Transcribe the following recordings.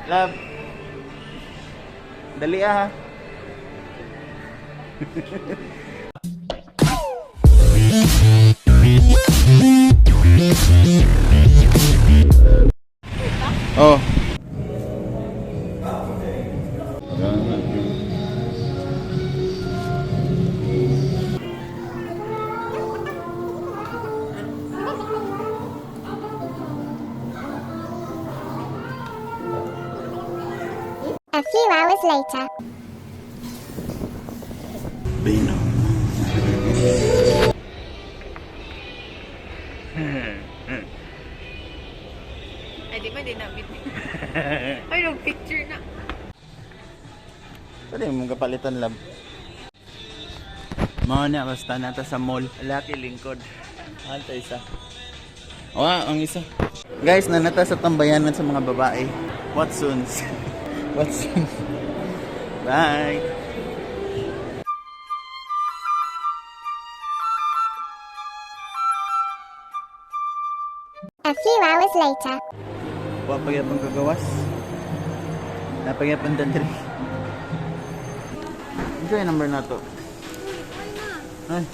Love. Dali ah. Oh. A few hours later. Bino. Ay, di ba di nabit? Ay, nag-picture na. Pwede mong kapalitan, love. Mao na basta nata sa mall. Laki lingkod. Anta isa. Wa, ang isa. Guys, nanata sa tambayanan sa mga babae. Watsons. Watsons. Bye. A few hours later. Wa pa gyapon kagawas. Napagyapon dandri. Ito yung number na to. Ay.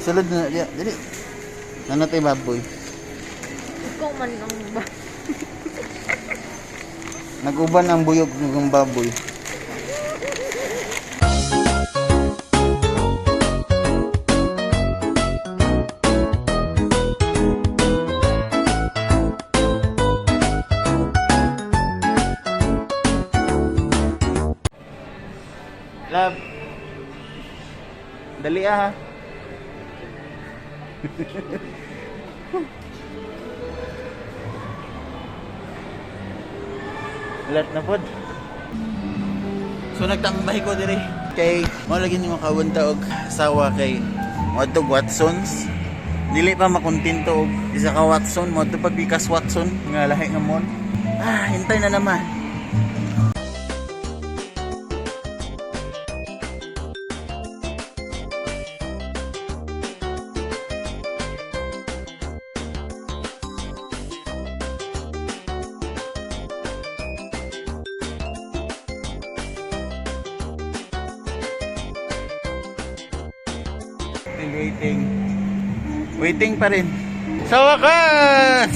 Isulod na diya. Dali. Nanatay baboy. Ikaw man ang ba? Naguban ang buyog ng baboy. Love. Dali ah. Lat na pod. So nagtambay ko dire kay mo lagi nimo kawunta og asawa kay moadto Watsons. Dili pa makontento og isa ka Watson, moadto pag bikas Watson nga lahi nga mall. Ah, hintay na naman. Still waiting. Waiting pa rin. Sa wakas!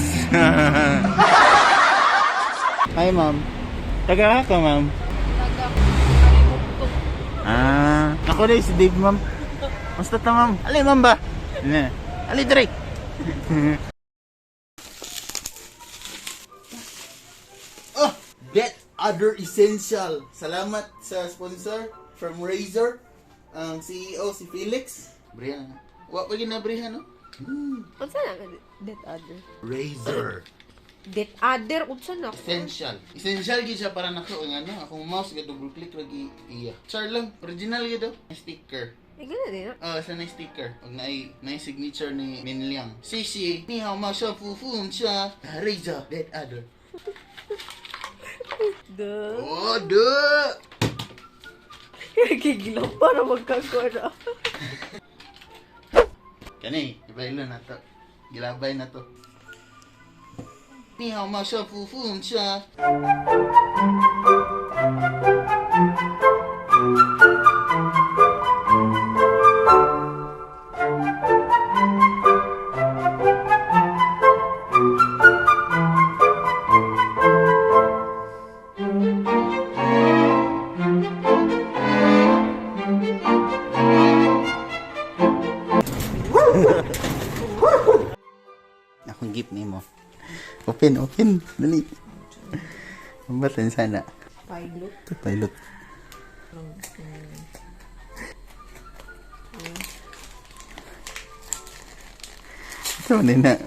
Hi, ma'am. Taga ka, ma'am. Taga, Kalimuktok. Ah, ako rin si Dave, ma'am. Basta ta, ma'am. Ali, ma'am ba? Ne. Ali, Drake. Oh, Get Other Essential. Salamat sa sponsor from Razer. Ang CEO si Felix. Brihan. Wa pa ginabrihan, no? Unsa na? Death adder. Razer. Death adder, unsa na? Essential. Essential gyud siya para nako ang ano, akong mouse ga double click lagi iya. Char lang, original gyud oh. Sticker. Ay, gana din na. Oh, sa na sticker. Og naay na signature ni Min Liang. Sisi, ni hao ma sha fu fu siya. Razer Dead Adder. Duh. Oh, duh. Gigilaw para magkagora. Kani, ibailo na to. Gilabay na to. Ni hao ma sha fu fu siya. Akong gift nimo. Open, open. Dali. Batan sana. Pilot. Ito, pilot. Ito din na.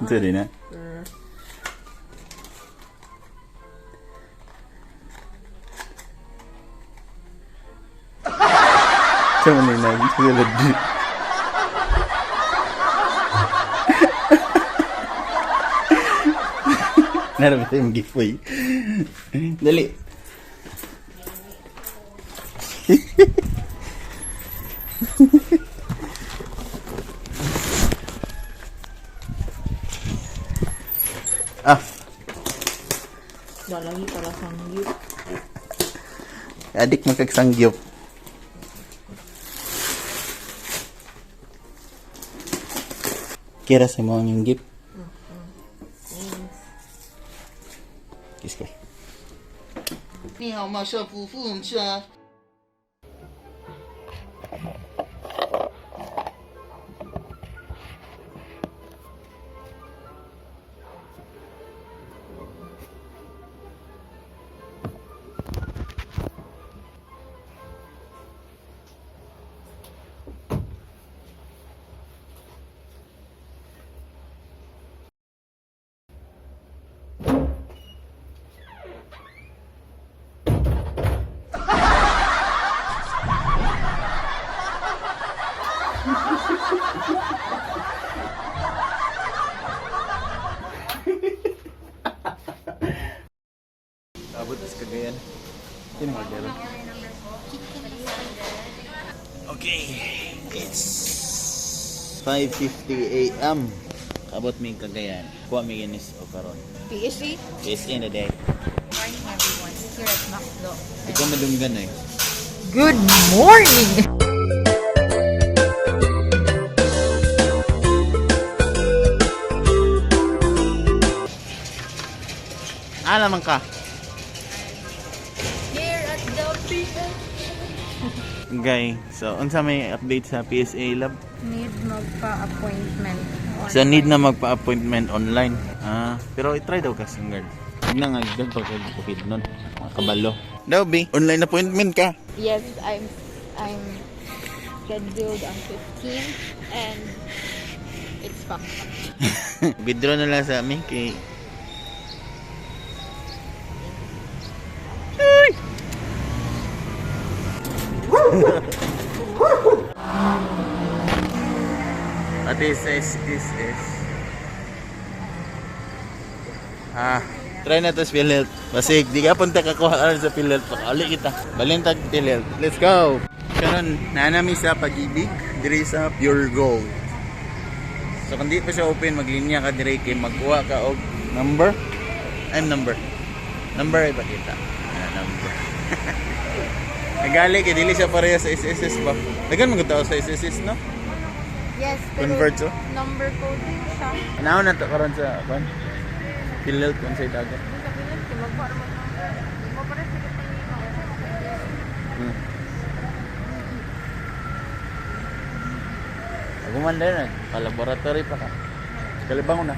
Ito din na. Ito din na. Ito din. Meron ba tayong giveaway? Dali. Ah, Dalagi pala sangyup. Adik man kag sangyup. Kira sa mo ang iyong gift. Kiss ko. 你好吗，小夫妇家。Abot sa Cagayan. Sino order? Okay, it's 5:50 a.m. Abot mi Cagayan. Kuha mi ginis o karon. PSC? It's in a day. Morning, everyone. Here at McDo. Ikaw madunggan eh. Good morning! Ah, naman ka. Here at the PSC. Okay, so unsa may update sa PSA Lab? Need magpa-appointment. So need na magpa-appointment online. Ah, pero i-try daw kasi girl. Tignan nga gud pag bukid nun. Mga kabalo. Daw bi, online appointment ka. Yes, I'm scheduled on 15 and it's fucked up. Withdraw na lang sa amin kay. Ate is S S S. Ah, try na to sa PhilHealth. Basig, di ka punta kakuha karon sa PhilHealth. Pakauli kita. Balintag PhilHealth. Let's go. Karon nanami sa Pag-ibig diri sa Pure Gold. So kung di pa siya open, maglinya ka dire kay magkuha ka og number. I'm number. Number ay pakita. Ah, number. Nagali kay dili siya pareha sa SSS ba. Dagan man gud tao sa SSS, no? Yes, pero Convert so. Number code din siya. Naon na to karon sa kwan? PhilHealth kung sa dagat. Ako man din, nagpa-laboratory pa ka. Kalibangon na.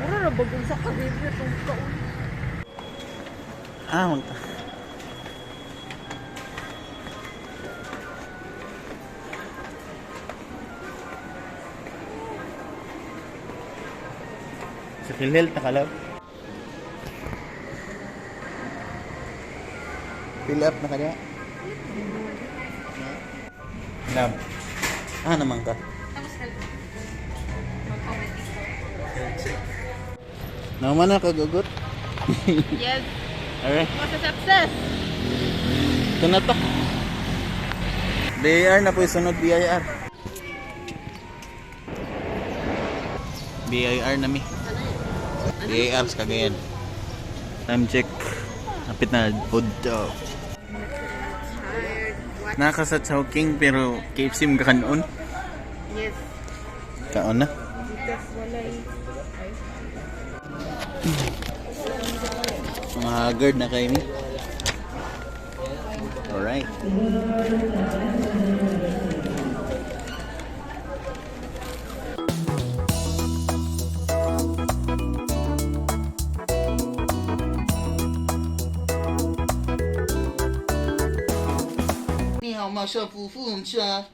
Mura na bagong sa karibyo itong kaon. Ah, magta. Sa PhilHealth nakalab. Fill up na kaya? Lab. Ah, naman ka. Naman na kagugot. Yes, Alright. was a success! Ito na to. BIR na po yung sunod BIR. BIR na mi. BIR sa Cagayan. Time check. Napit na food daw. Naka sa Chowking pero KFC mga kanon. Yes. Kaon na. Because walay. Mga haggard na kayo mi. Alright. 你好吗，小夫妇？